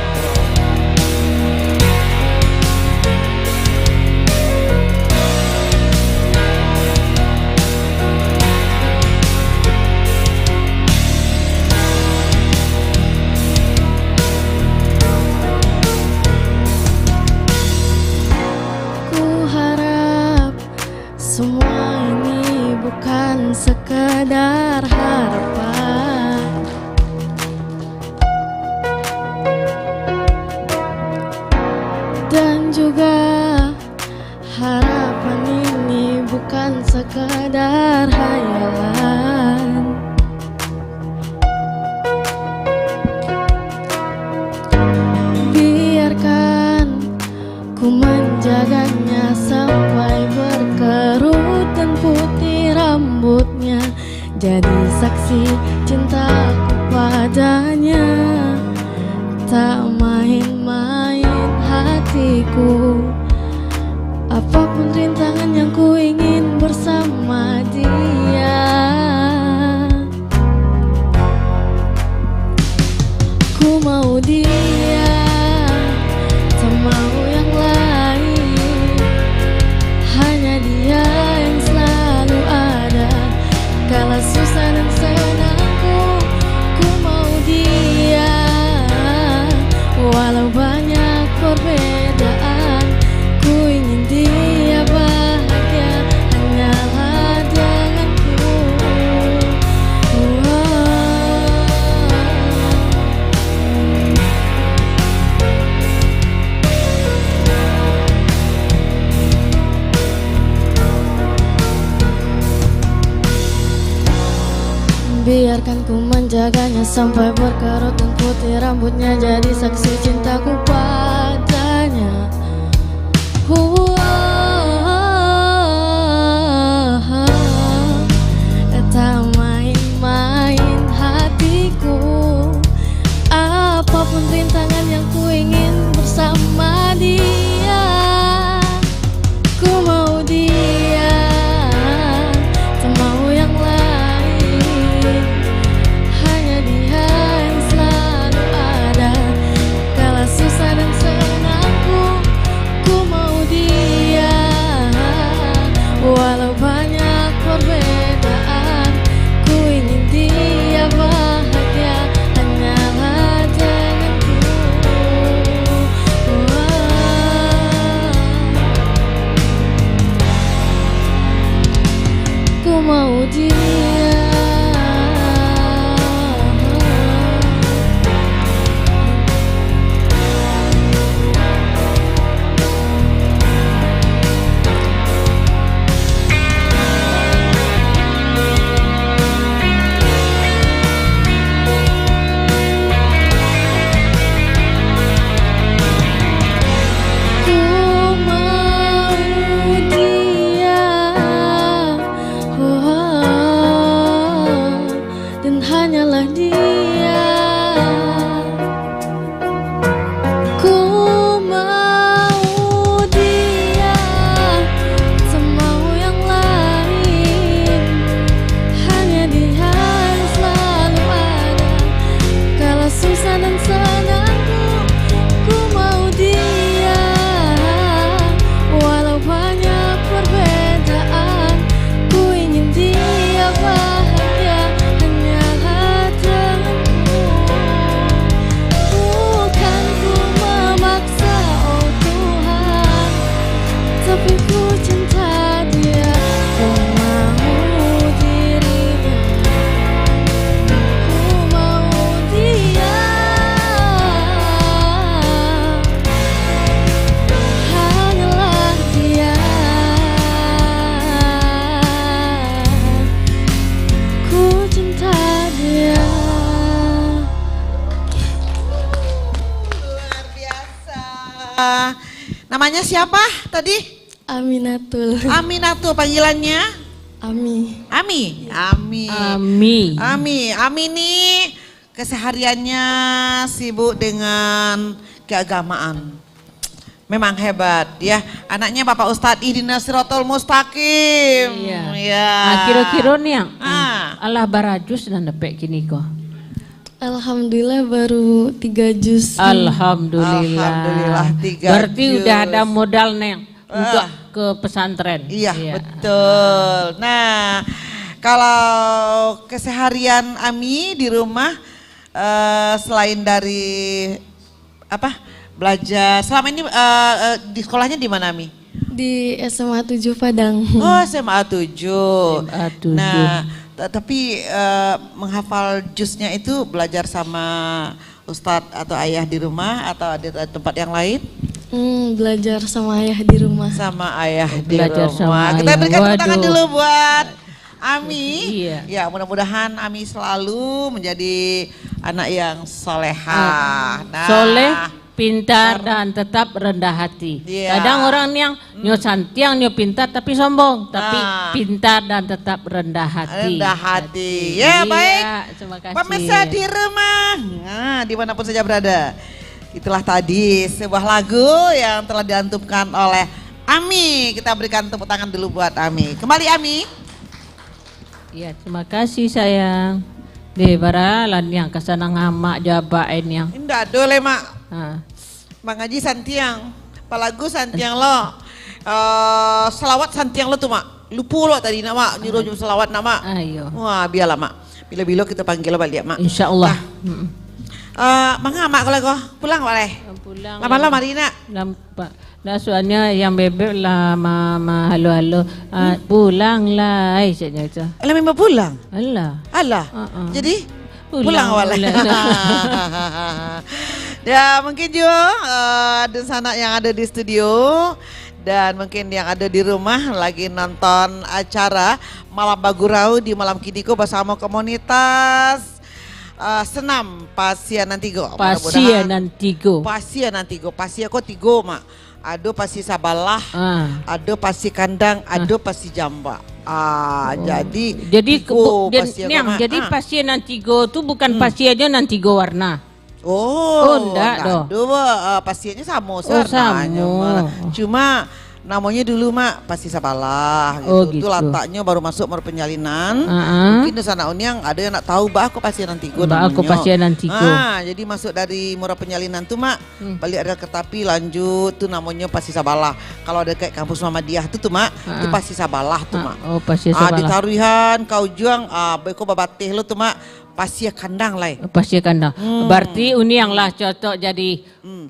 Ku harap semua ini bukan sekadar harapan, dan juga harapan ini bukan sekadar hayalan. Biarkan ku menjaganya sampai berkerut dan putih rambutnya, jadi saksi cintaku padanya. Tak main-main hatiku, apapun rintangan yang ku ingin bersama dia. Ku mau dia, tak mau yang lain. Hanya dia yang selalu ada kala susah dan senangku. Ku mau dia, walau banyak perbedaan. Ku ingin dia bahagia hanyalah denganku. Biarkan ku menjaganya sampai berkerut dan putih rambutnya, jadi saksi cintaku padanya. Wah, tak main-main hatiku. Apapun rintangan yang ku ingin bersama dia. Ku mau dia, tak mau yang lain. Hanya dia yang selalu ada kala susah Namanya siapa tadi? Aminatul. Aminatul, panggilannya? Ami. Ami? Ami. Ami. Ami. Ami ni kesehariannya sibuk dengan keagamaan. Memang hebat, ya. Anaknya Bapak Ustadz Ihdinas Siratal Mustaqim. Iya. Ya. Ah, kiro-kiro ni, yang, Ah. ah, alah bara jus nan dapek kini ko? Alhamdulillah, baru tiga jus. Alhamdulillah. Alhamdulillah, tiga Berarti jus. udah ada modal, Neng, Ah. untuk ke pesantren. Iya, Iya. betul. Nah, kalau keseharian Ami di rumah, eh, selain dari, apa, belajar, selama ini, eh, eh, di sekolahnya di mana, Mi? Di S M A tujuh Padang. Oh, S M A tujuh. S M A tujuh. Nah, ta-, tapi, eh, menghafal juznya itu belajar sama ustadz atau ayah di rumah atau ada tempat yang lain? Hmm, belajar sama ayah di rumah. Sama ayah di Belajar rumah. sama Kita ayah. berikan tepuk tangan Waduh. dulu buat Ami. Iya. Ya, mudah-mudahan Ami selalu menjadi anak yang solehah. Ah, Nah, soleh, pintar, dan tetap rendah hati. Iya. Kadang orang yang Hmm. nyo santiang, nyo pintar, tapi sombong. Tapi Nah. pintar dan tetap rendah hati. Rendah hati. Hati. Ya, Iya, baik. terima kasih. Pemirsa di rumah, nah, di mana pun saja berada. Itulah tadi sebuah lagu yang telah dilantunkan oleh Ami. Kita berikan tepuk tangan dulu buat Ami. Kembali, Ami. Ya, terima kasih, sayang. Deh, bara lah niang kasanang amak jo abak ai niang. Indak ado lai, Mak. Ha. Mangaji santiang. Palagu santiang lo. Eh, salawat santiang lo tu, Mak. Lupo lo tadi nak, Mak. Nyuruh Ah. jo salawat nak, Mak. Ah, iyo. Wah, bialah, Mak. Bilo-bilo kita panggil lo baliak, Mak. Insya Allah. Nah. Mm-mm. Eh, manga Mak kalau ko? Pulang, Mak, lai? Pulang Lama-lama lah. hari nak. Nampak. Dah, soalnya yang bebek lah ma-, ma-, halo-halo. Ah, Hmm. pulang lah, ai, caknya tu. Alah, memang pulang? Alah. Alah. Ha-ha. Jadi, Pulang pulang awak lah. pulang. Ya, mungkin juga, eh, dunsanak yang ada di studio dan mungkin yang ada di rumah lagi nonton acara Malam Bagurau di malam kini ko bersama komunitas, eh, senam Pasia Nan Tigo. Pasia Mudah-mudahan Nan Tigo. Pasia Nan Tigo. Pasia ko tigo, Mak. Ado Pasia Sabalah, Ah. ado Pasia Kandang, Ah. ado Pasia Jambak. Ah, Oh. jadi Jadi tigo ke-, bu-, dia, Pasia Niang, ko, Mak. jadi Ah. Pasia Nan Tigo tu bukan Hmm. Pasianyo nan tigo warna? Oh, Oh, ndak ndak doh. ado, Mak. Ah, Pasianyo samo Oh, sewarnanyo, samo. Mak. Cuma namonyo dulu, Mak, Pasia Sabalah Oh, gitu. Tu gitu. lataknyo baru masuk Muaro Penjalinan. Ah, ah. Mungkin dunsanak Uniang ado yang ndak tahu, baa ko Pasia Nan Tigo Baa ko namonyo. Pasia Nan Tigo. Ah, jadi masuk dari Muaro Penjalinan tu, Mak, Hmm. baliak rel kereta api, lanjut tu namonyo Pasia Sabalah. Kalau dekat kampus Muhammadiyah tu, tu, Mak, tu Ah. Pasia Sabalah tu, Ah, Mak. oh, Pasia Ah, Sabalah. ditaruihan ka ujuang, ah, beko babateh lo tu, Mak, Pasia Kandang lai. Pasia Kandang. Hmm. Berarti Uniang lah cocok jadi, Hmm.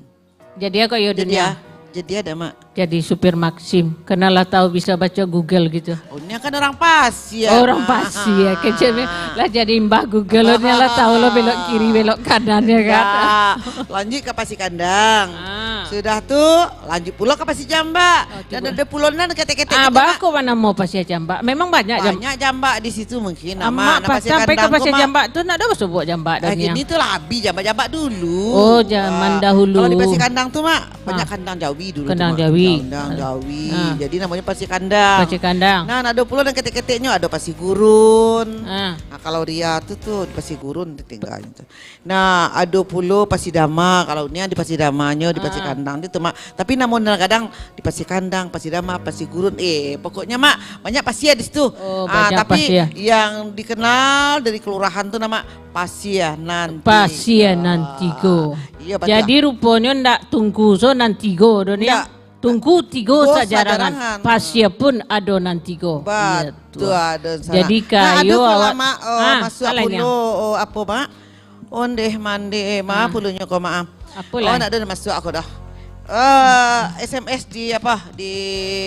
jadi apa yo Jadi dunia? a-, jadi ada, Mak. Jadi supir Maxim. Karena lah tahu bisa baca Google gitu. Oh, Uniang kan orang Pasia, Oh, orang Mak. Pasia. Ah. Kecil ni lah jadi imbah Google lo, dia lah tahu lo belok kiri, belok kanan, ya kan? Dah. Lanjut ke Pasia Kandang. Ah. Sudah tu, lanjut pulo ke Pasia Jambak. Oh, Dan tiba. ada pulo nan ketek-ketek Ah, gitu, Mak. baa ko namo Pasia Jambak? Memang banyak jam- Banyak jambak di situ mungkin, Amak Mak. Nah, Pasia patang pai ka Kandang ko, Pasia Mak. Jambak tu, ndak ado basobok jambak Nah, dah niang. kini tu lah habis jambak-jambak dulu. Oh, zaman Ah, dahulu. kalau di Pasia Kandang tu, Mak, banyak Ah. kandang jawi dulu tu, Kandang Mak. jawi. Kandang Ah. jawi. Ah. Jadi namonyo Pasia Kandang. Pasia Kandang. Nah, ado pulo nan ketek-keteknyo, ado Pasia Gurun. Ah. Nah, kalau Ria tu, tu di Pasia Gurun tinggalnyo tu. Nah, ado pulo Pasia Dama. Kalau niang di Pasia Damanyo, di Pasia Ah. Kandang tu, Mak. Tapi namo nan kadang di Pasia Kandang, Pasia Dama, Pasia Gurun. Eh, pokoknyo, Mak, banyak pasia di situ. Oh, Ah, banyak tapi pasia. yang dikenal dari kelurahan tu namo Pasia Nan Tigo. Pasia Nan Tigo. Iya, batua. Jadi, ruponyo ndak tungku so nan tigo do niang. Ndak. Tungku tigo Tigo sajarangan. sajarangan. Pasia pun ado nan tigo. Batua, Iya, tu. ado salah. Jadi, Nah, ado kayo pulo, awak Mak, oh, Ah, masuak alai pulo, niang. oh, apo, Mak? Ondeh mandeh, maaf Ah. ulunyo ko, maaf. Apolah. Oh, ndak ado masuak ko dah. Eh, S M S di apa? Di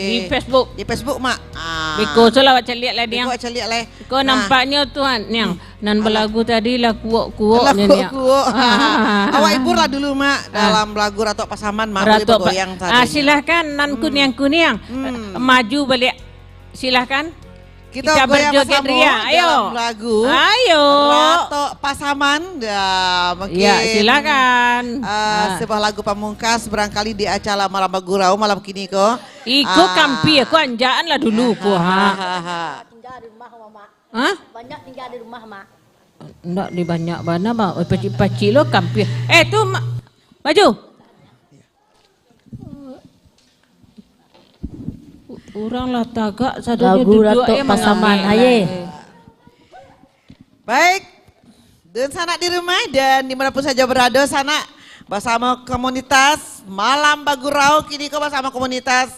Di Facebook. Di Facebook, Mak. Ah. Beko so lah awak caliak lah, Beko Niang. awak caliak lah. Ko Nah. nampaknyo tu, Han, Niang. Hmm. Nan Alah. balagu tadi lah kuok-kuok Lah nyo, Niang. kuok-kuok. Ah. Awak hibur lah dulu, Mak, Ah. dalam lagu Ratok Pasaman, Mak, boleh Ratok Pa-, bergoyang ah, sajo. silahkan, nan Hmm. kuniang-kuniang. Hmm. Maju baliak. Silahkan. Kita Kita goyang berjoget basamo ria. Ayo. dalam lagu Ayo. Ratok Pasaman. Ya, mungkin, Ya, silakan. ah, Ah. sebuah lagu pamungkas barangkali di acara Malam Bagurau malam kini ko. Iko Ah. kampi, aku anjaan lah dulu ko, ha. Ha, ha, ha. Tinggal di rumah, Mak. Hah? Banyak tinggal di rumah, Mak. Ndak di banyak bana, Mak. Eh, pacik-pacik lo kampi. Eh, tu, Mak. Maju. Urang lah tagak, sadonyo Lagu duduak, Ratok eh, Pasaman, mangangai aye. lah, eh. Baik, dunsanak di rumah dan di mana pun saja berada, sanak, basamo komunitas Malam Bagurau, kini ko basamo komunitas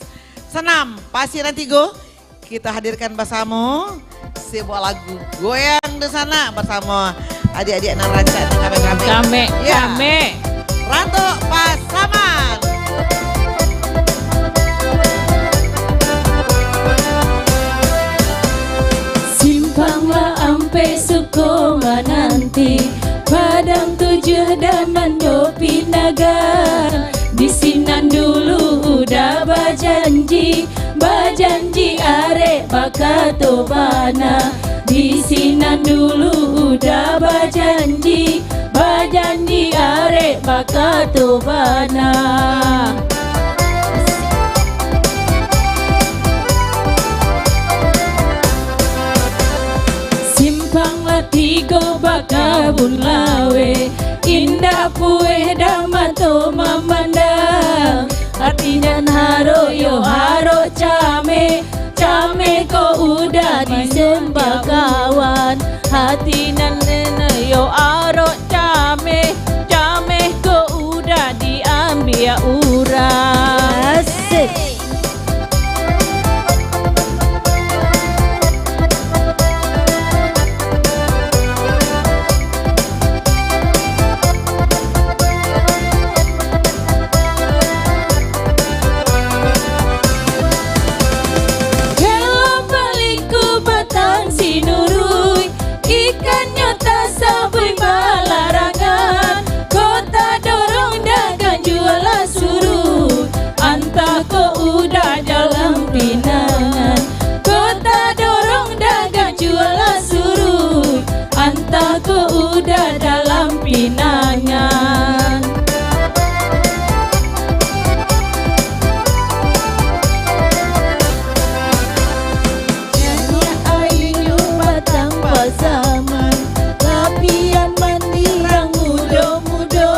Senam Pasianan Tigo, kita hadirkan basamo sebuah lagu goyang dunsanak basamo adiak-adiak nan rancak nan kamek-kamek. Kamek, Ya. kamek. Ratok Pasaman. Simpang lah ampek suko mananti, Padang Tujuah dan Nando Pinagan. Di sinan dulu udah bajanji, bajanji arek bakato bana. Di sinan dulu udah bajanji, bajanji arek bakato bana. Simpang lah tigo bakabun laweh, indak pueh dah mato mamandang. Hati nan harok yo harok cameh, cameh ko udah disemba kawan. Hati nan nene yo harok cameh, cameh ko udah diambiak urang. Asik. Dalam baliku batang sinuruik, ikannyo tasabuik balarangan. Ko tadorong dagang jualah suruik, antah ko udah dalam pinangan. Ko tadorong dagang jualah suruik, antah ko udah dalam pinangan. Janiah ainyo batang pasaman, lapian mandirang mudo-mudo.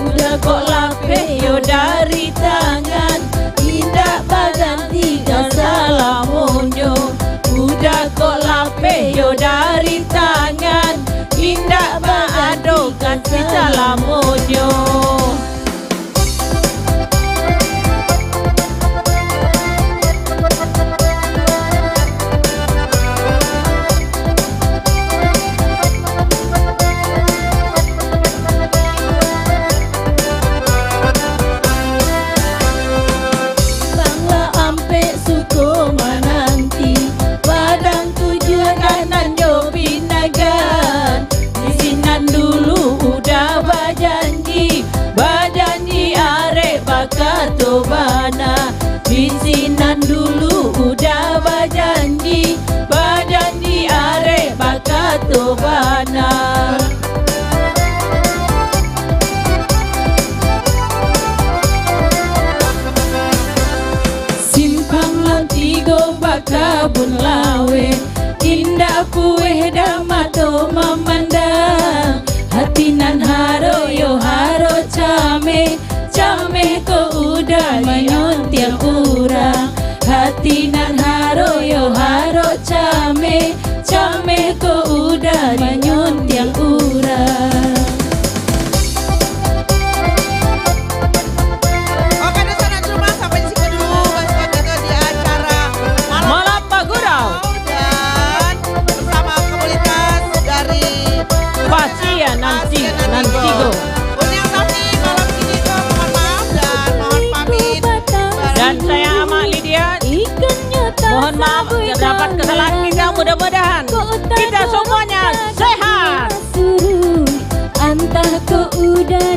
Udah kok lapeh yo dari tangan, indak baganti ka salamonyo. Udah kok lapeh yo dari tangan, indak baado ganti salamonyo. Simpang lah ampek suko mananti, Padang Tujuah dan Nando Pinagan. Di sinan dulu udah bajanji, bajanji arek bakato bana. Di sinan dulu udah bajanji, bajanji arek bakato bana. Simpang nan tigo bakabun laweh, indak pueh dah mato mamandang. Hati nan harok yo harok cameh, cameh ko udah manyuntiang urang. Hati nan harok yo harok cameh, cameh ko udah manyuntiang urang. Oke, dunsanak di rumah, sampai di siko dulu basua kito di acara Malam Malam Bagurau. Dan bersama komunitas dari Pasianan Ti-, Pasianan Tigo. Tigo. Undiang kami malam ini ko mohon maaf dan mohon pamit. Dan saya Amak Lydia, mohon maaf terdapat kesalahan kita, mudah-mudahan kita semuanya sehat. Antah ko udah